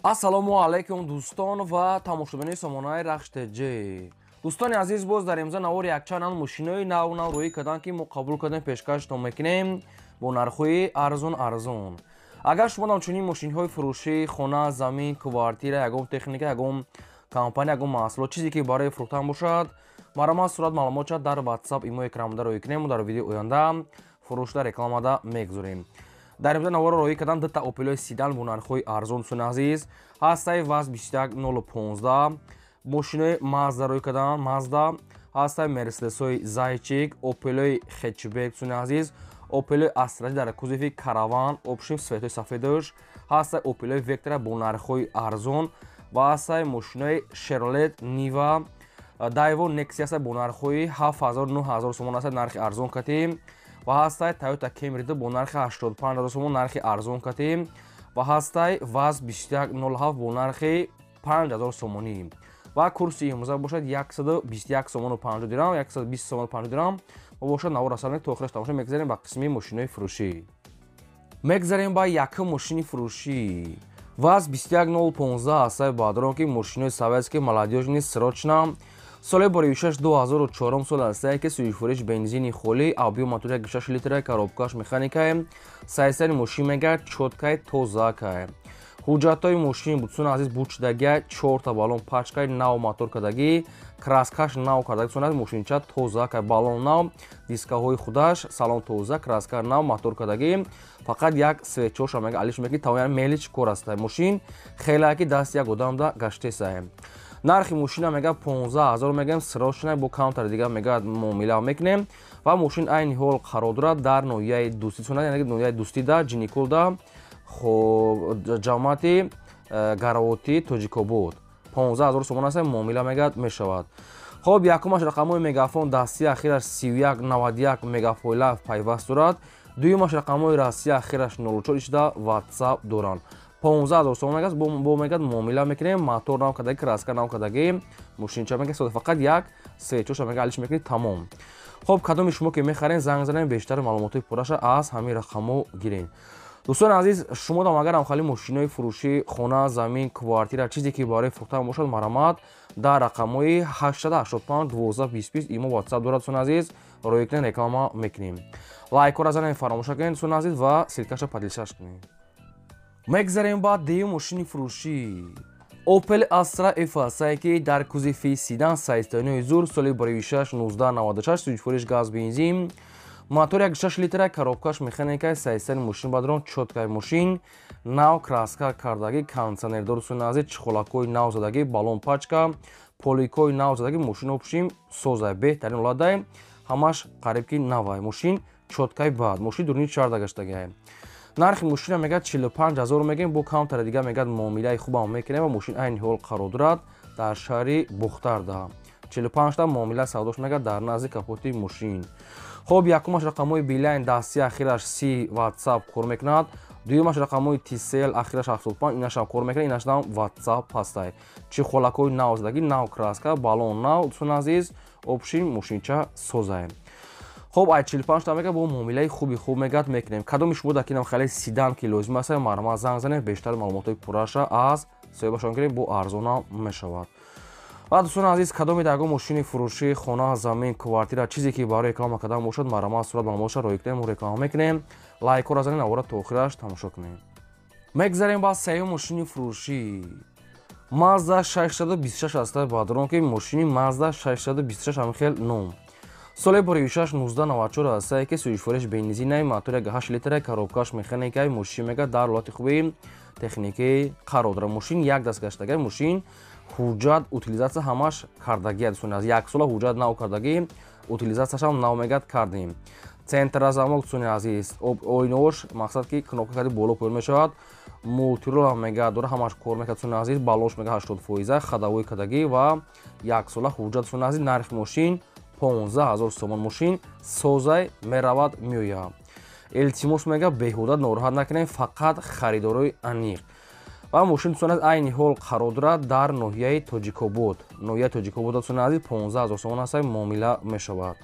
Ассалому алайкум, дӯстон ва тамошобинони сомонаи Рахш ТЖ. Дӯстони азиз, боз дар имза навори якчанд нав мошинои нав нав рӯӣ карданд, ки мо қабул кардем, пешкаштон мекунем бо нархҳои арзон арзон. Агар шумо ҳамчунин мошинҳои фурӯшӣ, хона, замин, квартира, ягон техника, ягон компания, ягон маҳсулот, чизе ки барои фурӯхтан бошад, марҳамат, сурат маълумотша дар WhatsApp, имо экранда рӯӣ кунем. Дар видеои оянда фурӯшда рекламада мегузорем. Дар имза наворо роҳӣ кардам дута Опелои седан бо нархҳои арзон. Дӯстони азиз, ҳастаи ВАЗ 21015, мошинои Мазда рӯй кардам, Мазда ҳастаи, Мерседесҳои Зайчик, Опелои хэтчбек. Дӯстони азиз, Опелои Астра дар кузови караван, общем, цветои сафедош ҳастаи, Опелои Вектра бо нархҳои арзон ва ҳастаи мошинои Шевролет Нива, Дайво Нексия ҳастаи бо нархҳои 7000, 9000 сомон ҳастаи, нархи арзон катем, ва ҳастай Toyota Camry бо нархи 85 000 сомон, нархи арзон катем, ва ҳастай ВАЗ 2107 бо нархи 5000 сомонӣ. Ва курси имрӯза бошад 121 сомону 50 дирам, 120 сомону 50 дирам ва бошад. Навор расанед, то охираш тамошо. Мегзарем ба қисми мошинои фурӯшӣ. Мегзарем ба якум мошини фурӯшӣ. ВАЗ 21015 ҳастай, баъдрон ки мошинои советский, молодёжный, срочно, соли боришаш 2004 сол ҳастае, ки сӯзишвориш бензини холӣ, объём мотори 6 литра, коробкаш механикае. Состояние мошин мегӯяд чёткай, тозакай. Ҳуҷҷатҳои мошин, дӯстони азиз, бучдагия, чорта баллон пачкай, нав мотор кардагӣ, краскаш нав кардаги. Дӯстони азиз, мошинча тозакай, баллон нав, дискаҳои худаш, салон тоза, краска нав, мотор кардагӣ, фақат як свечоша мега алиш меки, тамоми мелич кор астае. Мошин хеле ки дасти як одамда гаштесае. Нархи мошина мега 15 000 мегӯем, срочно, бо камтар дига мега муомила мекунем. Ва мошин айни ҳол қарор дорад дар ноҳияи Дӯстӣ, яъне ноҳияи Дӯстида, Ҷиникулда, хоб, ҷамоати Гаравотӣ, Тоҷикобод. 15 000 сомон аст, муомила мегӯяд мешавад. Хоб, якумаш рақамҳои Мегафон дастӣ, ахираш 3191, Мегафойлав пайваст дорад. Дуюмаш рақамҳои Россия, ахираш 04, ишда WhatsApp доранд. 15 000 сомон мегӯяд, бо мегӯяд муомила мекунем. Мотор нав кардагӣ, краска нав кардагӣ, мошинча мегӯяд фақат як свечоша мега алиш мекунед, тамом. Хоб, кадоми шумо ки мехарен, занг занем, бештар маълумотҳои пурраша аз ҳамин рақамҳо гирен. Дӯстони азиз, шумодам агарам хали мошинои фурӯшӣ, хона, замин, квартира, чизе ки барои фурӯхтан бошад, марҳамат, дар рақамҳои 885 12 20 имо, WhatsApp дорад. Дӯстони азиз, рӯй кунед, реклама мекунем. Лайкҳоро занем, фаромӯш накунед, дӯстони азиз, ва ссылкаша поделиться кунед. Мегзарем ба дуюм мошини фурӯшӣ. Opel Astra F ҳастае, ки дар кузови седан, состоянияи зур, соли бароишаш 1996, сӯзишвориш газ, бензин, мотор 1,6 литра, коробкаш механика. Состояние мошин бадрон чёткай, мошин нав краска кардагӣ, кондиционердор, дӯстони азиз, чехолакҳои нав задагӣ, баллон пачка, поликҳои нав задагӣ. Мошин общем созай, беҳтарин ҳолатдай, ҳамаш қариб ки навай. Мошин чёткай, бад мошин дуруни чарда гаштагиай. Нархи мошина мегӯяд 45 000 мегӯем, бо камтаре дига мегӯяд муомилаи хубам мекунем. Ва мошин айни ҳол қарор дорад дар шаҳри Бухтарда. 45та муомила савдош мегӯяд дар назди капоти мошин. Хоб, якумаш рақамҳои Билайн дастӣ, ахираш 30, WhatsApp кор мекунад. Дуюмаш рақамҳои Тисел, ахираш 75, инашам кор мекунад, инашам WhatsApp ҳастай. Чехолакҳои нав задагӣ, нав краска, баллон нав. Дӯстони азиз, общем, мошинча созаем. Хоб, ай 45 та мега, бо муомилаи хуби хуб мегӯяд мекунем. Кадоми шумо дар кинам хеле седан ки лозим аст, марҳамат, занг занед, бештар маълумотҳои пурраша аз соҳибашон гирем, бо арзонам мешавад. Ва дӯстони азиз, кадоми дар ягон мошини фурӯшӣ, хона, замин, квартира, чизе ки барои реклама кардан бошад, марҳамат, сурат маълумотша рӯй кунем, реклама мекунем. Лайкҳоро занед, навора то охираш тамошо кунем. Мегзарем ба сеюм мошини фурӯшӣ. Мазда 626 ҳастаи, баъдрон ки мошини Мазда 626, ҳамин хел ном, соли боришаш 1994 ҳастае, ки сӯзишвориш бензинай, мотор 1,8 литра, коробкаш механикай. Мошин мега дар ҳолати хуби техникӣ қарор дорад. Мошин як даст гаштагай, мошин ҳуҷҷат, утилизатсия ҳамаш кардагӣ. Дӯстони аз, як сола ҳуҷҷат нав кардагӣ, утилизатсияшам нав мегӯяд кардем. Центрозамок, дӯстони азиз, оинаош мақсад ки кнопка карди боло поён мешавад, мультирол ҳам мегӯяд дора, ҳамаш кор мекард. Дӯстони азиз, баллош мега 80 фоиза, ходовой кардагӣ ва як сола ҳуҷҷат. Дӯстони азиз, нархи мошин 15 000 сомон. Мошин созай, меравад, меояд. Илтимос мега, беҳуда нороҳат накунем, фақат харидорои аниқ. Ва мошин, дӯстони азиз, айни ҳол қарор дорад дар ноҳияи Тоҷикобод, ноҳияи Тоҷикобод. Дӯстони азиз, 15 000 сомон ҳаста, муомила мешавад.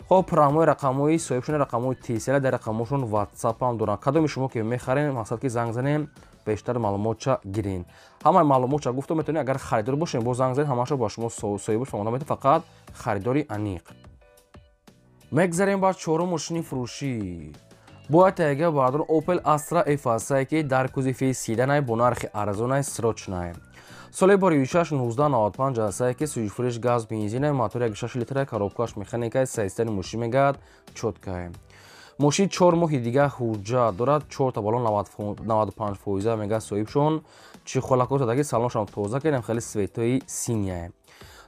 Хоб, прямой рақамҳои соҳибшуна рақамҳои Тисела, дар рақамҳошон WhatsApp ҳам доранд. Кадоми шумо ки мехарем, мақсад ки занг занем. бештар маълумотча гирин. Ҳамаи маълумотча гуфта метавонед, агар харидор бошем, боз занг занед, ҳамаашро ба шумо соҳибаш фаҳмонда метавонед, фақат харидори аниқ. Мегзарем ба чорум мошини фурӯшӣ. Бояд таҳия бардор Opel Astra F ҳастае, ки дар кузови седанай бо нархи арзонай срочнай. Соли бароишаш 1995 ҳастае, ки сӯзишфурӯш газ бензинай, мотори 1.6 литра, коробкаш механикай, состояние мошин мегӯяд чёткай. Мошин 4 моҳи дига ҳуҷҷат дорад, 4 та баллон 95% мегӯяд соҳибшон. Чехолако задаги, салоншам тоза кардем, хеле цветои синяй.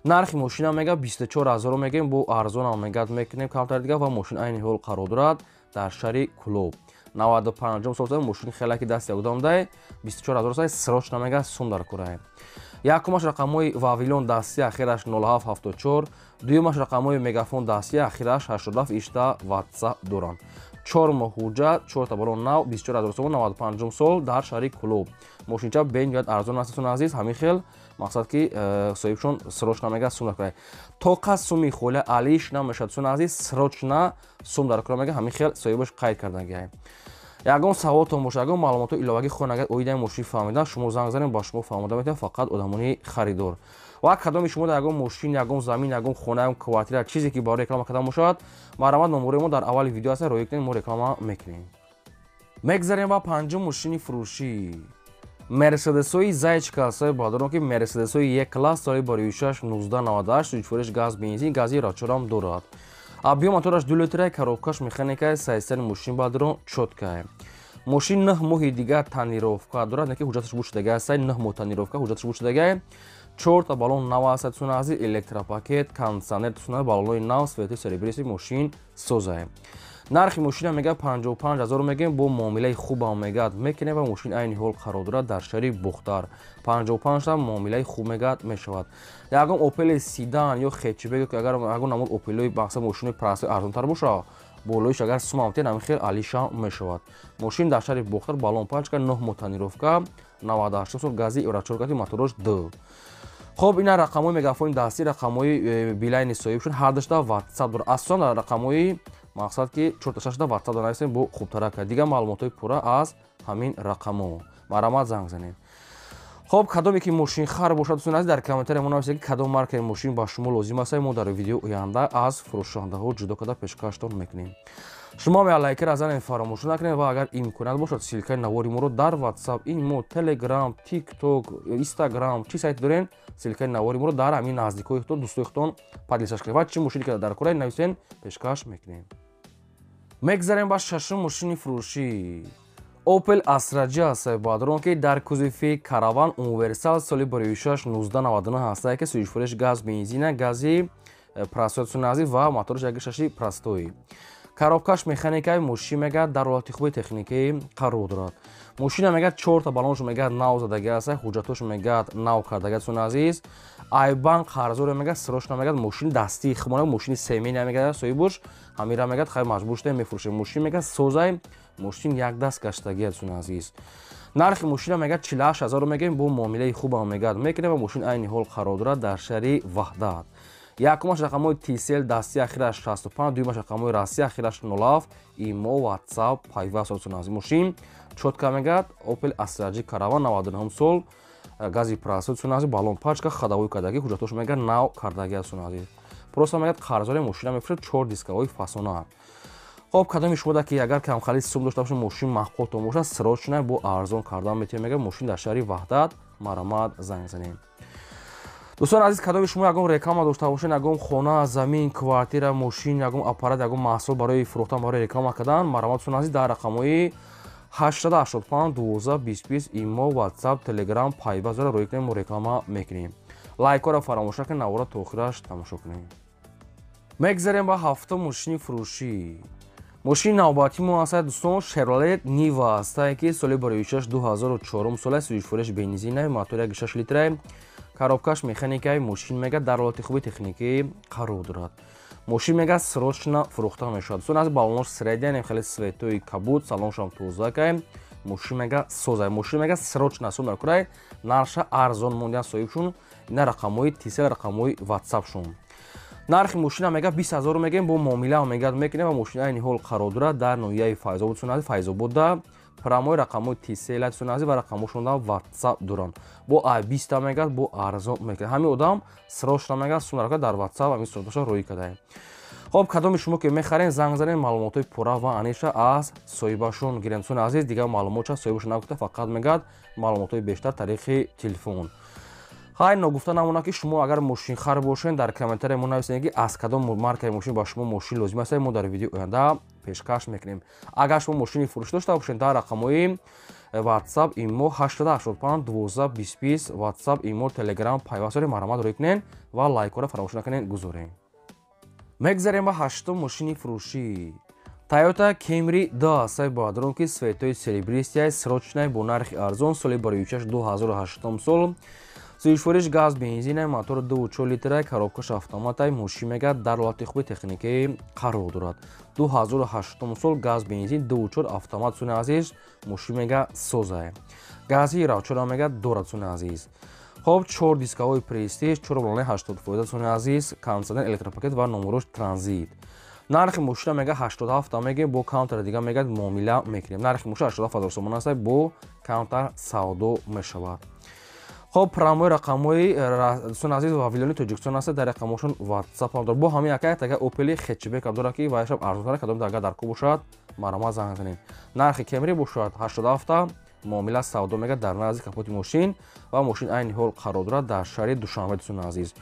Нархи мошина мегӯяд 24 000 мегӯем, бо арзонам мегӯяд мекунем камтар дига ва мошин айни ҳол қарор дорад дар шаҳри Кӯлоб. 95 сол мошини хеле ки даст ягудамдай, 24 000 сай срочно мегӯяд сум дар курай. Якумаш рақамҳои Вавилон дастӣ, ахираш 0774, дуюмаш рақамҳои Мегафон дастӣ, ахираш 87 WhatsApp доранд. 4 моҳ ҳуҷҷат, 4 та баллон нав, 24 000 сомон, 95 сол дар шаҳри Кӯлоб. Мошинча бениҳоят арзон аст, дӯстони азиз, ҳамин хел мақсад ки соҳибшон срочно мегӯяд сум дар курай. Тоқа суми холя алиш намешавад, дӯстони азиз, срочно сум дар кура мегӯяд, ҳамин хел соҳибаш қайд кардагиай. Ягон саволтон бошад, ягон маълумотҳои иловагӣ хоҳед агар оидаи мошин фаҳмидан, шумо занг занед, ба шумо фаҳмода метавонад, фақат одамони харидор. Ва кадоми шумо дар ягон мошин, ягон замин, ягон хона, ягон квартира, чизе ки барои реклама кардан бошад, марҳамат, номерои мо дар аввали видео аст, роӣ кунед, мо реклама мекунем. Мегзарем ба панҷум мошини фурӯшӣ. Мерседесҳои Зайчка ҳастаи баъдорон, ки Мерседесҳои Е класс, соли бароишаш 1998, сӯзишфурӯш газ бензин, гази рачорам дорад. Объём мотораш 2 литра, коробкаш механикай, состояние мошин баъдорон чёткай. Мошин 9 моҳи дигар тонировка дорад, не ки ҳуҷҷаташ бушудагай аст, 9 моҳ тонировка ҳуҷҷаташ бушудагай. 4 та баллон нав аст, дӯстони азиз, электропакет, кондиционер, дӯстони, баллонҳои нав, цвети серебристый, мошин созай. Нархи мошина мегӯяд 55 000 мегӯем, бо муомилаи хубам мегӯяд мекунем ва мошин айни ҳол қарор дорад дар шаҳри Бохтар. 55 та муомилаи хуб мегӯяд мешавад. Ягон Опели седан ё хэтчбек, ки агар ягон намуд Опелои мақсад мошинои простой арзонтар боша, болоиш агар сумам тен, ҳамин хел алиша мешавад. Мошин дар шаҳри Бохтар, баллон пачка, 9 моҳ тонировка, 98 сол, гази Евро 4 кати, мотораш 2. Хоб, ина рақамҳои Мегафони дастӣ, рақамҳои Билайни соҳиб шуд, ҳар душта WhatsApp дорад. Асосан дар рақамҳои мақсад ки 4 та 6 та WhatsApp дорад, нависем бо хубтарак. Дигар маълумотҳои пурра аз ҳамин рақамҳо. Марҳамат, занг занед. Хоб, кадоме ки мошинхар бошад, дӯстони азиз, дар комментария мо нависед, ки кадом маркаи мошин ба шумо лозим аст, мо дар видеои оянда аз фурӯшандаҳо ҷудо карда пешкаштон мекунем. Шумо ҳам лайкера занед, фаромӯш накунед ва агар имконият бошад, ссылкаи навори моро дар WhatsApp, имо, Telegram, TikTok, Instagram, чӣ сайт дорем, ссылкаи навори моро дар ҳамин наздикои худтон, дӯстои худтон поделиться кунед ва чӣ мошине ки дар кора нависен, пешкаш мекунем. Мегзарем ба шашум мошини фурӯшӣ. Opel Astra J ҳастаи баъдорон, ки дар кузови Караван универсал, соли бароишаш 1999 ҳастае, ки сӯзишфурӯш газ бензина, гази простой, дӯстони, ва мотораш 1.6 простой. Коробкаш механикаи, мошин мегӯяд дар ҳолати хуби техникӣ қарор дорад. Мошина мегӯяд чорта баллоншо мегӯяд нав задаги аст, ҳуҷҷатҳошо мегӯяд нав кардаги, дӯстони азиз. Айбанк қарзоре мегӯяд, срочно мегӯяд мошини дастии хумона, мошини семейная мегӯяд соҳибуш ҳамира мегӯяд, хай маҷбур шудем мефурӯшем. Мошин мегӯяд созай, мошин як даст гаштагӣ, дӯстони азиз. Нархи мошина мегӯяд 48 000 мегӯем, бо муомилаи хубам мегӯяд мекунем ва мошин айни ҳол қарор дорад дар шаҳри Ваҳдат. Якумаш рақамҳои Тисел дастӣ, ахираш 65, дуюмаш рақамҳои Россия, ахираш 07, имо, WhatsApp пайваст, дӯстони азиз. Мошин чётко мегӯяд Opel Astra J Caravan, 99 сол, гази простой, дӯстони азиз, баллон пачка, ходовой кардагӣ, ҳуҷҷатҳошо мегӯяд нав кардагӣ, дӯстони азиз. Просто мегӯяд қарзори мошина мефурӯшад, чор дисковой фасона. Хоб, кадоми шумо ки агар камхали сум дошта бошед, мошин маъқултон бошад, срочно бо арзон кардан метавонем, мегӯяд мошин дар шаҳри Ваҳдат, марҳамат, занг занед. Дӯстони азиз, кадоми шумо ягон реклама дошта бошед, ягон хона, замин, квартира, мошин, ягон аппарат, ягон маҳсул барои фурӯхтан, барои реклама кардан, марҳамат, дӯстони азиз, дар рақамҳои 885 12 20 20 имо, WhatsApp, Telegram пайваст дора, роӣ кунем, мо реклама мекунем. Лайкҳоро фаромӯш накунед, навора то охираш тамошо кунед. Мегзарем ба ҳафтум мошини фурӯшӣ. Мошини навбатии мо ҳастад, дӯстон, Chevrolet Niva ҳастае, ки соли бароишаш 2004 сола, сӯзишфурӯш бензинай, мотори 1.6 литрай, коробкаш механикаи, мошин мегӯяд дар ҳолати хуби техникӣ қарор дорад. Мошин мегӯяд срочно фурӯхта мешавад. Дӯстон, аз баллонош средняя, хеле цветои кабуд, салоншам тозакай, мошин мегӯяд созай, мошин мегӯяд срочно сум дар курай, нарша арзон мондиан соҳибшун, ина рақамҳои Тисел, рақамҳои WhatsAppшун. Нархи мошина мегӯяд 20 000 мегӯем, бо муомила мегӯяд мекунем ва мошин айни ҳол қарор дорад дар ноҳияи Файзобод, дӯстони, Файзободда. Прямой рақамҳои Tcell дӯстони азиз ва рақамҳошонда WhatsApp доранд. Бо ай 20 мегад, бо арзон мекунад. Ҳамин одам срочно мегад, сум дар WhatsApp ҳамин сураташа рӯй кардаем. Хоб, кадоми шумо ки мехарен, занг занед, маълумотҳои пурра ва аниша аз соҳибашон гирен. Дӯстони азиз, дигар маълумотша соҳибашон нагуфта, фақат мегад маълумотҳои бештар тариқи телефон. Хайр, ногуфта намонад, ки шумо агар мошинхар бошед, дар комментария мо нависед, ки аз кадом маркаи мошин ба шумо мошин лозим аст, мо дар видеои оянда пешкаш мекунем. Агар шумо мошини фурӯш дошта бошед, дар рақамҳои WhatsApp, имо 885 12 20 WhatsApp, имо, Telegram пайваст дорем, марҳамат рӯй кунед ва лайкҳоро фаромӯш накунед гузорем. Мегзарем ба ҳаштум мошини фурӯшӣ. Toyota Camry 2 сай баъдрон, ки цветои серебристый, срочный, бо нархи арзон, соли барои 2008 сол. Сӯзишвориш газ бензин, мотор 2,4 литра, коробкаш автоматай, мошин мегад дар ҳолати хуби техникӣ қарор дорад. 2008 сол, газ бензин, 2,4 автомат, суни азиз, мошин мега созай. Гази равчора мега дорад, суни азиз. Хоб, 4 дискаҳои Престиж, 4 балони 80%, суни азиз, кондиционер, электропакет ва номерош транзит. Нархи мошина мега 87 мегем, бо камтар дига мегад муомила мекунем. Нархи мошина 87 ҳазор сомон аст, бо камтар савдо мешавад. Хоб, прямой рақамҳои дӯстони азиз Вавилони Тоҷикистон аст, дар рақамҳошон WhatsApp ҳам дорад. Бо ҳамин яка яктага Opel хэтчбек ҳам дорад, ки вайшам арзонтар, кадом агар дар кор бошад, марҳамат занг занед. Нархи Camry бошад 87, муомила савдо мегад дар назди капоти мошин ва мошин айни ҳол қарор дорад дар шаҳри Душанбе, дӯстони азиз.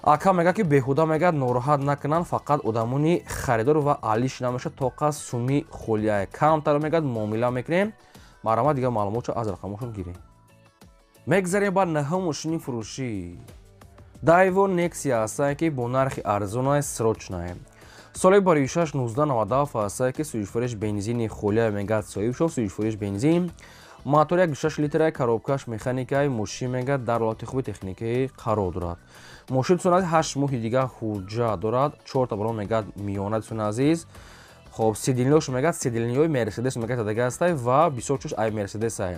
Ака мегӯяд, ки беҳуда мегӯяд нороҳат накунанд, фақат одамони харидор ва алиш намешавад, тоқа суми холия камтар мегӯяд муомила мекунем. Марҳамат, дигар маълумотшо аз рақамҳошон гирем. Мегзарем ба наҳум мошини фурӯшӣ. Daewoo Nexia ҳастае, ки бо нархи арзонае, срочное. Соли барои 1997 ҳастае, ки сӯзишвориш бензини холия мегӯяд соҳиб шуд, сӯзишвориш бензин. Мотор 1,6 литра, коробкаш механикаи, мошин мегӯяд дар ҳолати хуби техникӣ қарор дорад. Мошин, дӯстони азиз, 8 моҳи дигар ҳуҷҷат дорад, 4 та балон мегӯяд миёна, дӯстони азиз. Хоб, сиденьеҳош мегӯяд сиденьеҳои Мерседес мегӯяд дадага ҳастай ва бисёр чуш ай Мерседесай.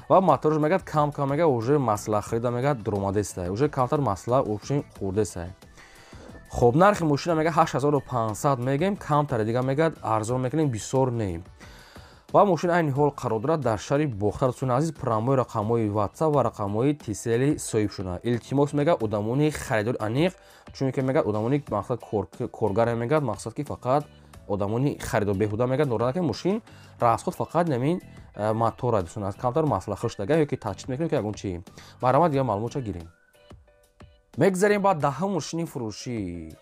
Ва моторш мегӯяд кам-кам мегӯяд уже масла харида мегӯяд дуромадестай, уже камтар масла общем хӯрдестай. Хоб, нархи мошина мегӯяд 8500 мегем, камтаре дига мегӯяд арзон мекунем, бисёр не. Ва мошин айни ҳол қарор дорад дар шаҳри Бохтар, дӯстони азиз, прямой рақамҳои WhatsApp ва рақамҳои Tcell соҳиб шуда. Илтимос мегӯяд одамони харидори аниқ, чунки мегӯяд одамони мақсад коргаре мегӯяд, мақсад ки фақат одамони харидор беҳуда мегӯяд нороҳат накунед, мошин расход фақат намин мотора, дӯстони азиз, камтар масла хӯштага ё ки таҷдид мекунем, ки ягон чи. Марҳамат, дигар маълумотша гирем. Мегзарем ба даҳум мошини фурӯшӣ.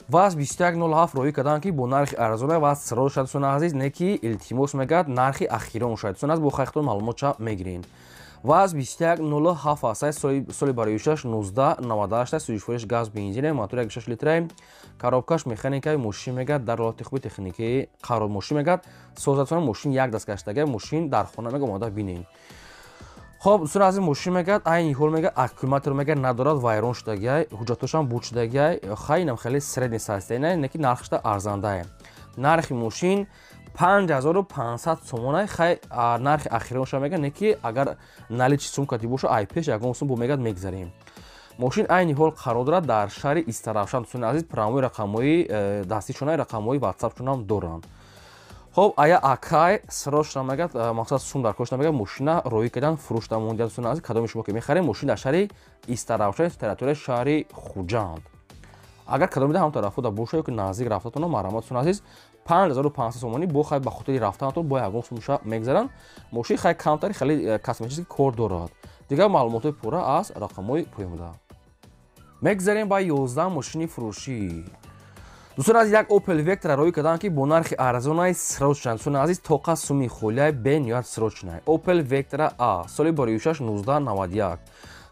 ВАЗ 2107 роҳӣ карданд, ки бо нархи арзона ва срочно шуд, дӯстони азиз, не ки илтимос мегӯяд нархи ахирон шуд. Дӯстони азиз, бо хайхтон маълумотша мегирем. ВАЗ 2107 аст, соли барои 1998, сӯзишвориш газ бензин, мотор 1,6 литра, коробкаш механикаи, мошин мегӯяд дар ҳолати хуби техникӣ қарор, мошин мегӯяд созатона, мошин як даст гаштага, мошин дар хона мегӯяд омода бинед. Хоб, дӯстони азиз, мошин мегӯяд айни ҳол мегӯяд аккумулятор мегӯяд надорад, вайрон шудагиай, ҳуҷҷатошам буд шудагиай, хай инам хеле средний состояние, не ки нархашда арзандае. Нархи мошин 5500 сомонай, хай нархи ахиронша мегӯяд, не ки агар наличный сумкати боша, ай пеш ягон сум бо мегӯяд мегзарем. Мошин айни ҳол қарор дорад дар шаҳри Истаравшан, дӯстони азиз, прямой рақамҳои дастишона, рақамҳои WhatsApp-шонам доранд. Хоб, ая акай срочно мегӯяд, мақсад сум дар кош намегӯяд, мошина роҳӣ кардан, фурӯшта мондият, дӯстони азиз, кадоми шумо ки мехарем, мошин дар шаҳри Истаравшан, территорияи шаҳри Хуҷанд. Агар кадомида ҳам тарафода боша ё ки наздик рафтатона, марҳамат, дӯстони азиз, 5500 сомонӣ бо хай ба хотири рафтанатон бо ягон сумша мегзаранд. Мошин хай камтари хеле косметический кор дорад. Дигар маълумотҳои пурра аз рақамҳои поёнбуда. Мегзарем ба 11 мошини фурӯшӣ. Дӯстони азиз, як Opel Vectra роҳӣ карданд, ки бо нархи арзонай, срочно, дӯстони азиз, тоқа суми холияй, бениҳоят срочно. Opel Vectra A, соли барои 1991.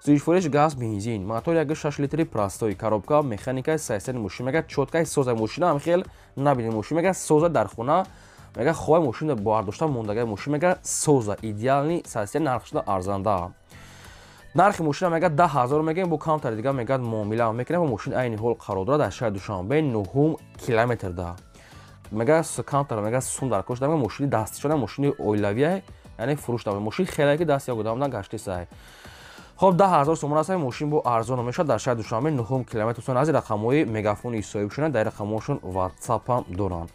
Сӯзишвориш газ бензин, мотор 1,6 литри простой, коробка механикаи, состояние мошин мегӯяд чёткай соза, мошина ҳам хел набинед, мошин мегӯяд соза, дар хона мегӯяд хоҳай мошин бардошта мондагай, мошин мегӯяд соза, идеальный состояние, нархшуда арзанда. Нархи мошина мегӯяд 10 000 мегӯем, бо камтари дига мегӯяд муомила мекунем ва мошин айни ҳол қарор дорад дар шаҳри Душанбе, нуҳум километрда. Мегӯяд камтар мегӯяд сум дар кош, мошини дастишона, мошини оилавия, яъне фурӯш мошин хеле ки даст як одамдан гаштисай. Хоб, 10 000 сомон аст, мошин бо арзон мешавад дар шаҳри Душанбе, нуҳум километр. Дӯстони азиз, рақамҳои мегафони соҳибшона, дар рақамҳошон WhatsApp ҳам доранд.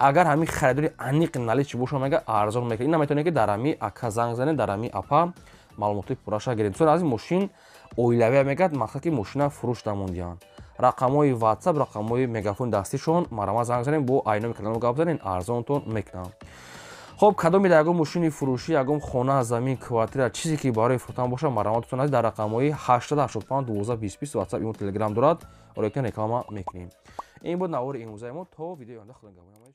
Агар ҳамин харидори аниқи наличи боша, мега, арзон мекунад. Ина метавонед, ки дар ҳами ака занг занед, дар ҳами апа маълумотои пурраша гиред. Дӯстони азиз, мошин оилавия мегӯяд, мақсад ки мошина фурӯш дамондиҳанд. Рақамҳои WhatsApp, рақамҳои мегафони дастишон, марҳамат, занг занед, бо айноми калоно гап занед, арзонтон мекунанд. Хоб, кадоме дар ягон мошини фурӯшӣ, ягон хона, замин, квартира, чизе ки барои фурӯхтан бошад, марҳамат, дӯстон азиз, дар рақамҳои 885 12 20 20 WhatsApp, имо, Telegram дорад, ройкан реклама мекунем. Ин буд навори имрӯзаи мо. То видеои оянда, худо нигаҳбони.